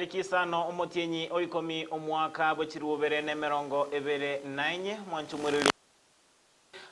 Chitariki isano omotienyi o ikomi omwaka bwe chirubere na emerongo ebere na enye, mwanche omwereri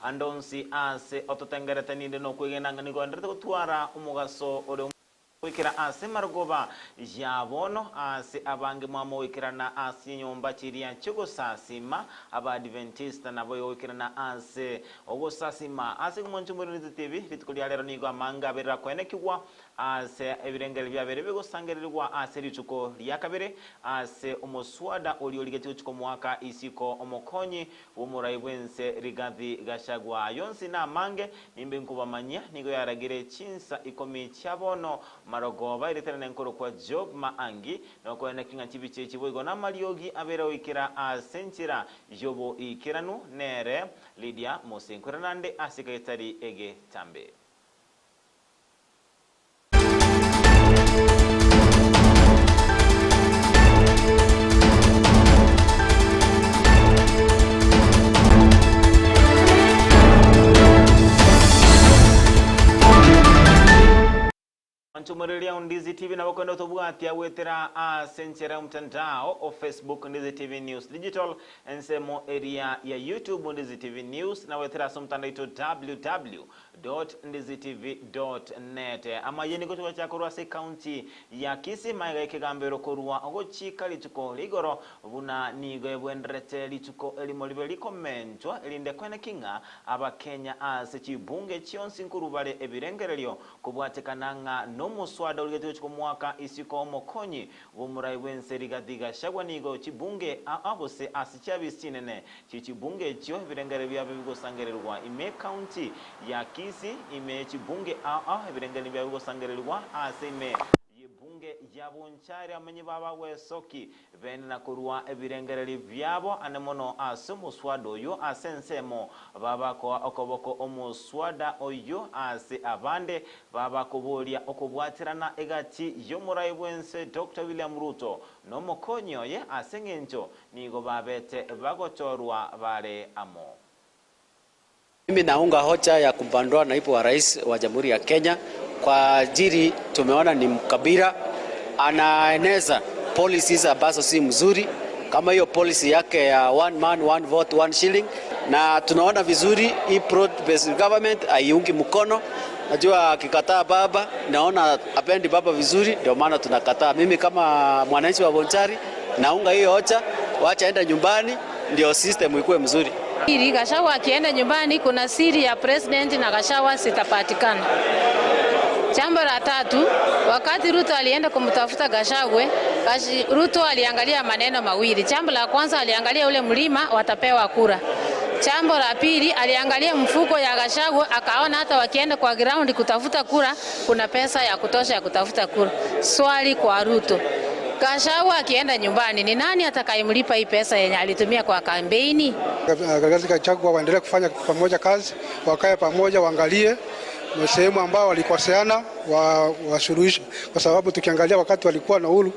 ande onsi aase ototengerete ninde nokwegena ng'a nigo oenderete gotwara omogaso ore Goikera ase marogoba ya bono, aase abange mwamogoikerana ase chinyomba chiria chi'ogosasima, Abaadventista naboigo goikerana ase ogosasima. Ase omonche omoriri TV, rituko ria rero nigo amange aberire akoenekigwa ase ebirengererio biabere bigosangererigwa ase rituko ria kabere ase omoswada oria origetie gochia komoaka isiko omokonyi bw'omorai bw'ense Rigathi Gachagua. Ayio onsi namange, nimbe nkobamanyia, nigo yaragire chinsa ikomi chia bono marogoba, eriterane nkorokwa Job Maangi, nokoeneki ng'a chibicha echi boigo namariogi abere goikera ase enchera y'oboikeranu, nere Lydia Mosenkwera naende ase egetari egetambe. Nchomoreria Ndizi TV nabo kwenda otobwatia goetera ase enchera y'omotandao o Facebook Ndizi TV News Digital, ensemo eria ya YouTube Ndizi TV News, na goetera ase omotandao oito www. Ndizitv. Net. Amayia nigo togochaka korwa ase ekaunti ya Kisii magega y'ekegambero korwa ogochika rituko rigoro buna nigo ebwenderete rituko erimo ribe rikomentwa erinde koeneki ng'a abakenya ase chibunge chionsi nkorwa bare ebirengererio kobwatekana ng'a nomoswada origetie gochia komoaka isiko omokonyi bw'omorai bw'ense Rigathi Gachagua nigo chibunge aa gose ase chiabisi chinene chie chibunge echio ebirengererio biabe bigosangererigwa ime ekaunti ya Kisii ime ye chibunge aa ebirengererio biabe bigosangererigwa ase ime y'ebunge ya Bonchari abamenyi b'Abagwesoki bene na korua ebirengererio biabo ane mono ase omoswada oyio ase ensemo babakoa okoboko omoswada oyio ase abande Babakoboria okobwaterana egati y'omorai bw'ense Doctor William Ruto nomokonyi oye ase eng'encho nigo babete bagochorwa bare amo. Mimi naunga hoja ya kumpandua naibu wa rais wa Jamhuri ya Kenya kwa ajili tumeona ni mkabila anaeneza policies ambazo si mzuri kama hiyo policy yake ya one man one vote one shilling, na tunaona vizuri hii broad based government haiungi mkono. Najua akikataa baba, naona apendi baba vizuri, ndio maana tunakataa. Mimi kama mwananchi wa Bonchari naunga hiyo hoja, wacha enda nyumbani ndio system ikuwe mzuri. Ili Gachagua akienda nyumbani, kuna siri ya president na Gachagua zitapatikana. Jambo la tatu, wakati Ruto alienda kumtafuta Gachagua, Ruto aliangalia maneno mawili. Jambo la kwanza aliangalia ule mlima watapewa kura. Jambo la pili aliangalia mfuko ya Gachagua akaona hata wakienda kwa ground kutafuta kura kuna pesa ya kutosha ya kutafuta kura. Swali kwa Ruto, Gachagua akienda nyumbani ni nani atakayemlipa hii pesa yenye alitumia kwa kampeni? Rigathi Gachagua waendelee kufanya pamoja kazi, wakae pamoja, waangalie sehemu ambao walikoseana wasuluhishe, kwa sababu tukiangalia wakati walikuwa na Uhuru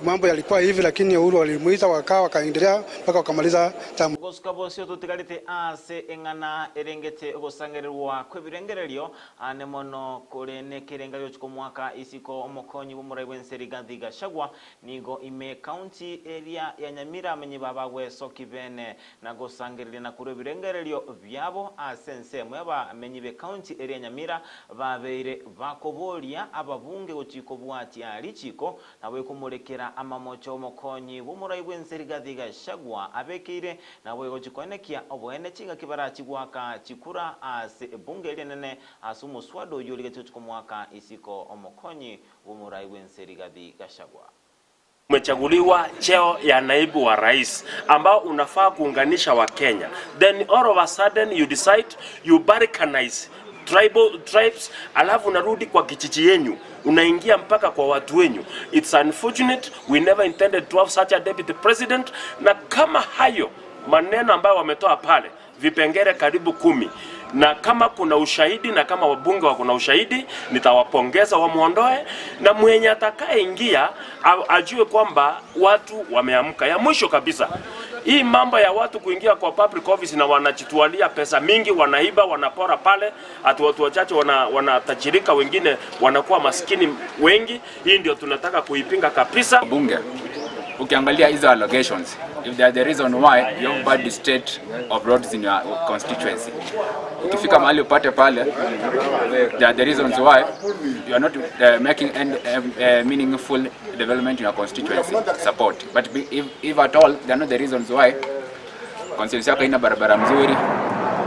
mambo yalikuwa hivi, lakini Uhuru walimuita wakaa wakaendelea mpaka wakamaliza tamu. Ogosuka bosio totigarete ase eng'ana erengete ogosangererwa kw'ebirengererio ane mono kore nekerenga giochia komoaka isiko omokonyi bw'omorai bw'ense Rigathi Gachagua nigo ime ekaunti eria ya Nyamira amenyi babagwesoki bene na gosangereria na korwa ebirengererio biabo ase ensemo y'abamenyi b'ekaunti eria ya Nyamira babeire bakoboria ababunge gochia kobwatia richiko Nabo ekomorekera amamocho omokonyi bw'omorai bw'ense Rigathi Gachagua abekeire, nabo egochia koenekia oboene chingaki barachie goaka chikura ase ebunge rinene ase omoswada oyio origetie gochia komoaka isiko omokonyi bw'omorai bw'ense Rigathi Gachagua. Umechaguliwa cheo ya naibu wa rais ambao unafaa kuunganisha Wakenya then all of a sudden you decide you balkanize tribal tribes, alafu unarudi kwa kijiji yenyu unaingia mpaka kwa watu wenyu. It's unfortunate, we never intended to have such a deputy president. Na kama hayo maneno ambayo wametoa pale vipengele karibu kumi, na kama kuna ushahidi na kama wabunge wako na ushahidi, nitawapongeza wamuondoe, na mwenye atakayeingia ajue kwamba watu wameamka. Ya mwisho kabisa, Hii mambo ya watu kuingia kwa public office na wanajitwalia pesa mingi, wanaiba, wanapora pale, ati watu wachache wanatajirika, wengine wanakuwa maskini wengi. Hii ndio tunataka kuipinga kabisa. Bunge, ukiangalia hizo allocations, if they are the reason why you have bad state of roads in your constituency, ukifika mahali upate pale, they are the reasons why you are not making any meaningful development in your constituency, support. But if at all they are not the reasons why constituency yako haina barabara mzuri,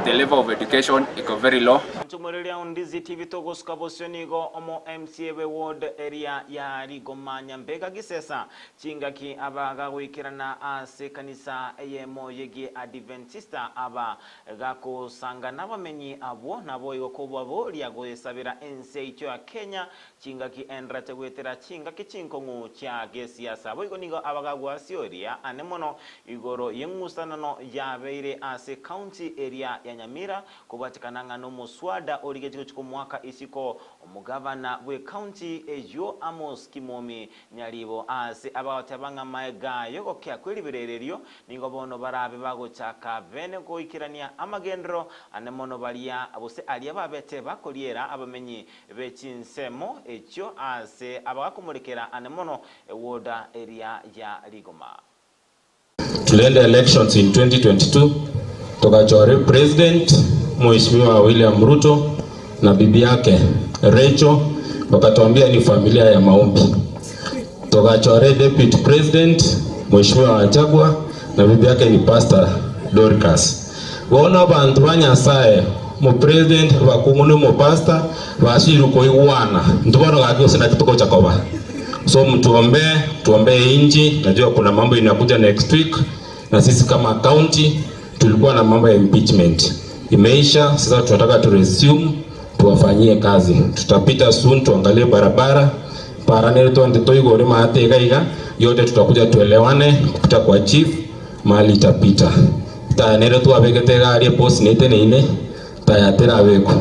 the level of education iko very low. Ntomoreria Ondizi TV togosuka bosio nigo omo MCA bwe ward area ya Rigoma Nyambega Gisesa chingaki aba gagoikerana ase ekanisa eyemo yege Adventista aba gakosanga nabamenyi abwo nabo igo kobaboria goesabera ense yaito ya Kenya chingaki enderete goetera chingaki chinkong'u chia gesiasa. Boigo nigo aba gagwasioria ane mono igoro y'eng'usanano yabeire ase county area ya Nyamira kobwatekana ng'a nomoswada origetie gochika omwaka isiko omogavana bwe county eyio Amos Kimomi Nyaribo ase abagoteba ng'a maega yogokea kweriberererio nigo bono barabe bagochaka bene goikerania amagenderero ane mono baria gose aria babete bakoriera abamenyi be chinsemo echio ase abagakomorekera ane mono ewoda eria ya Rigoma. Tulienda elections in 2022, tukachora president Mheshimiwa William Ruto na bibi yake Rachel, wakatuambia ni familia ya maombi. Tukachora deputy president Mheshimiwa Gachagua na bibi yake ni Pastor Dorcas. Bona bantu ba Nyasaye mu president bakungu ni mu pastor bashiru koigwana ntubona gaki usina kituko chakoba. So mtuombee, tuombee inji. Najua kuna mambo inakuja next week, na sisi kama county tulikuwa na mambo ya impeachment imeisha. Sasa tunataka tu resume, tuwafanyie kazi. Tutapita soon, tuangalie barabara paranere twante toigore maate iga yote, tutakuja tuelewane kupita kwa chief mahali itapita tayanere twabekete gari post nete neine tayatera beku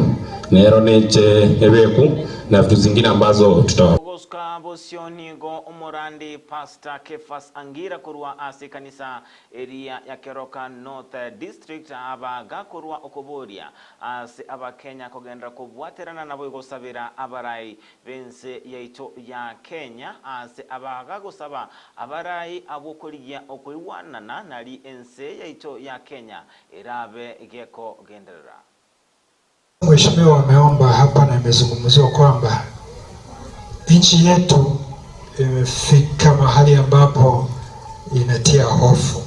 nero neche ebeku na vitu zingine ambazo tutawa Gosuka bosio nigo omorandi Pastor Kefas Angira korwa ase kanisa area ya Keroka North District aba gakorwa okoboria ase abakenya kogendera kobwaterana nabo igosabera abarai bense yaito ya Kenya ase abagagosaba abarai abokorigia okoigwanana nari ense yaito ya Kenya erabe geko genderera. Mheshimiwa ameomba hapa na imezungumziwa kwamba nchi yetu imefika mahali ambapo inatia hofu,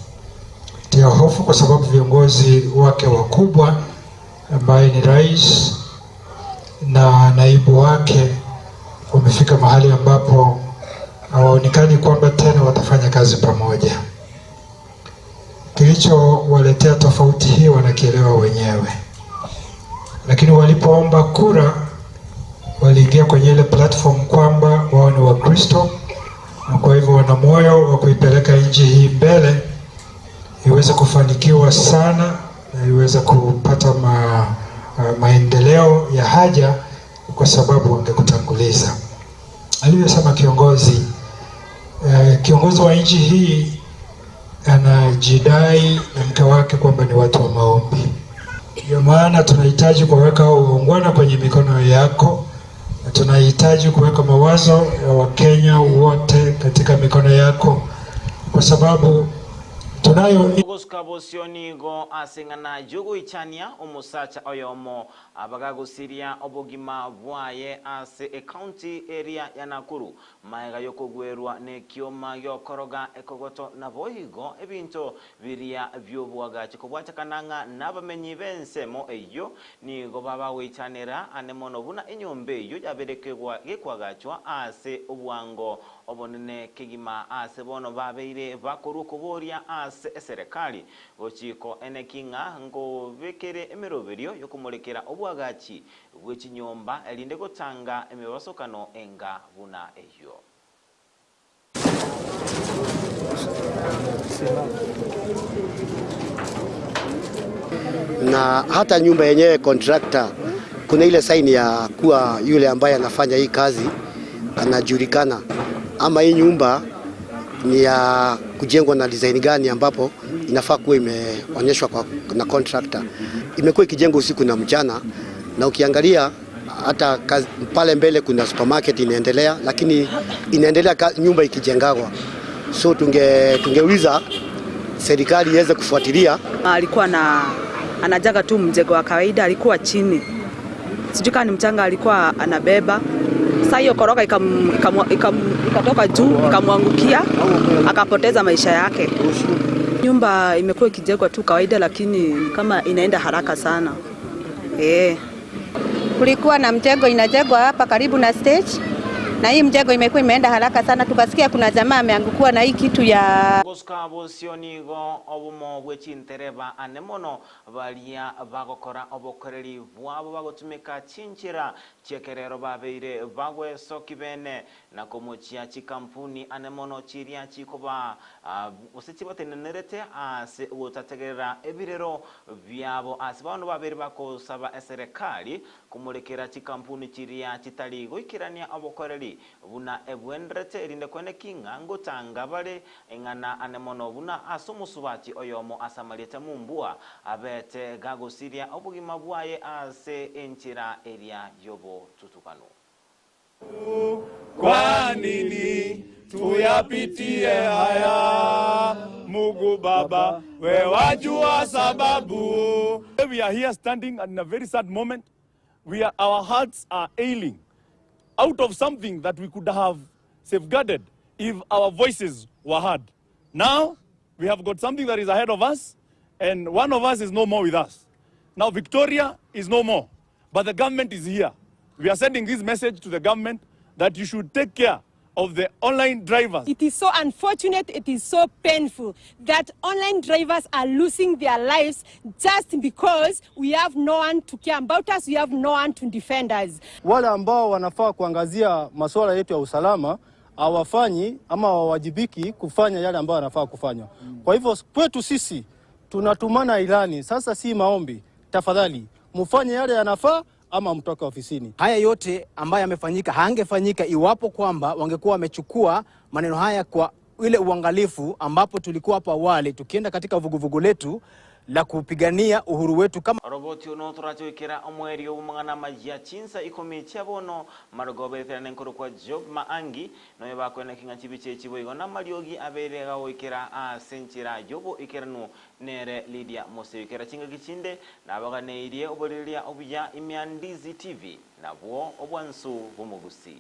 tia hofu kwa sababu viongozi wake wakubwa ambaye ni rais na naibu wake wamefika mahali ambapo hawaonekani kwamba tena watafanya kazi pamoja. Kilichowaletea tofauti hii wanakielewa wenyewe, lakini walipoomba kura waliingia kwenye ile platform kwamba wao ni Wakristo na kwa hivyo wana moyo wa kuipeleka nchi hii mbele iweze kufanikiwa sana na iweze kupata maendeleo ya haja, kwa sababu wangekutanguliza. Alivyosema kiongozi, kiongozi wa nchi hii anajidai na mke wake kwamba ni watu wa maombi. Ndio maana tunahitaji kuweka uungwana kwenye mikono yako, na tunahitaji kuweka mawazo ya Wakenya wote katika mikono yako, kwa sababu tunayo Gosuka bosio nigo aseng'ana yogoichania omosacha oyomo abagagusiria obogima bwaye ase ecounty area ya Nakuru maega yokogwerwa nekioma giokoroga ekogoto naboigo ebinto biria byobwagachi kobwachakanang'a nabamenyi b'ensemo eyo nigo babagoichanera ane mono buna enyomba eyo yaberekegwa gekwagachwa ase obwango obonene kegima ase bono babeire bakorwa okoboria ase eserekari gochiko eneking'a ngobekere emeroberio yokomorekera obwagachi bwechinyomba erinde gotanga emebasokano enga buna eyo. Na hata nyumba yenyewe contractor, kuna ile saini ya kuwa yule ambaye anafanya hii kazi anajulikana, ama hii nyumba ni ya kujengwa na design gani ambapo inafaa kuwa imeonyeshwa kwa, na contractor. Imekuwa ikijengwa usiku na mchana, na ukiangalia hata kazi, pale mbele kuna supermarket inaendelea, lakini inaendelea nyumba ikijengagwa, so tunge tungeuliza serikali iweze kufuatilia. Alikuwa na anajaga tu mjengo wa kawaida, alikuwa chini, sijui kama ni mchanga alikuwa anabeba. Sasa hiyo koroga ikatoka juu ikamwangukia, akapoteza maisha yake. Nyumba imekuwa ikijengwa tu kawaida, lakini kama inaenda haraka sana eh. Kulikuwa na mjengo inajengwa hapa karibu na stage, na hii mjengo imekuwa imeenda haraka sana. Tukasikia kuna jamaa ameangukiwa na hii kitu ya Gosuka bosio nigo obumo bwe chintereba ane mono baria bagokora obokoreri bwabo bagotumika chinchira chiekerero babeire bagwesoki bene na komochia chikampuni ane mono chiria chikoba gose chibatenenerete ase gotategerera ebirero biabo ase bono babeire bakosaba eserekari komorekera chikampuni chiria chitari goikerania obokoreri buna ebwenderete erinde kwene king'a ngotanga bare eng'ana ane mono buna ase omosubachi oyomo asamariete mumbua abete gagosiria obogima bwaye ase enchera eria yobotutukano. Kwa nini tuyapitie haya? Mungu Baba, we wajua sababu. We are here standing in a very sad moment. We are, our hearts are ailing out of something that we could have safeguarded if our voices were heard. Now, we have got something that is ahead of us, and one of us is no more with us. Now, Victoria is no more, but the government is here. We are sending this message to the government that you should take care of the online drivers. It is so unfortunate, it is so painful that online drivers are losing their lives just because we have no one to care about us, we have no one to defend us. Wale ambao wanafaa kuangazia masuala yetu ya usalama hawafanyi ama hawawajibiki kufanya yale ambayo wanafaa kufanya. Kwa hivyo kwetu sisi tunatumana ilani sasa, si maombi. Tafadhali mfanye yale yanafaa ama mtoke ofisini. Haya yote ambayo yamefanyika hayangefanyika iwapo kwamba wangekuwa wamechukua maneno haya kwa ile uangalifu ambapo tulikuwa hapo awali tukienda katika vuguvugu letu la kupigania uhuru wetu kama Roboti ono turachoikera omweri obumang'ana majia chinsa ikomi chia bono marogobeterana enkoro kwa Job Maangi noyo bakwena king'a chibiche chiboigo na mariogi abere gagoikera ase enchera yobo ikeranu nere Lydia Mose ikera chingaki chinde nabaganeirie oboriria obuya Imiandizi TV nabwo obwansu bwomogusi.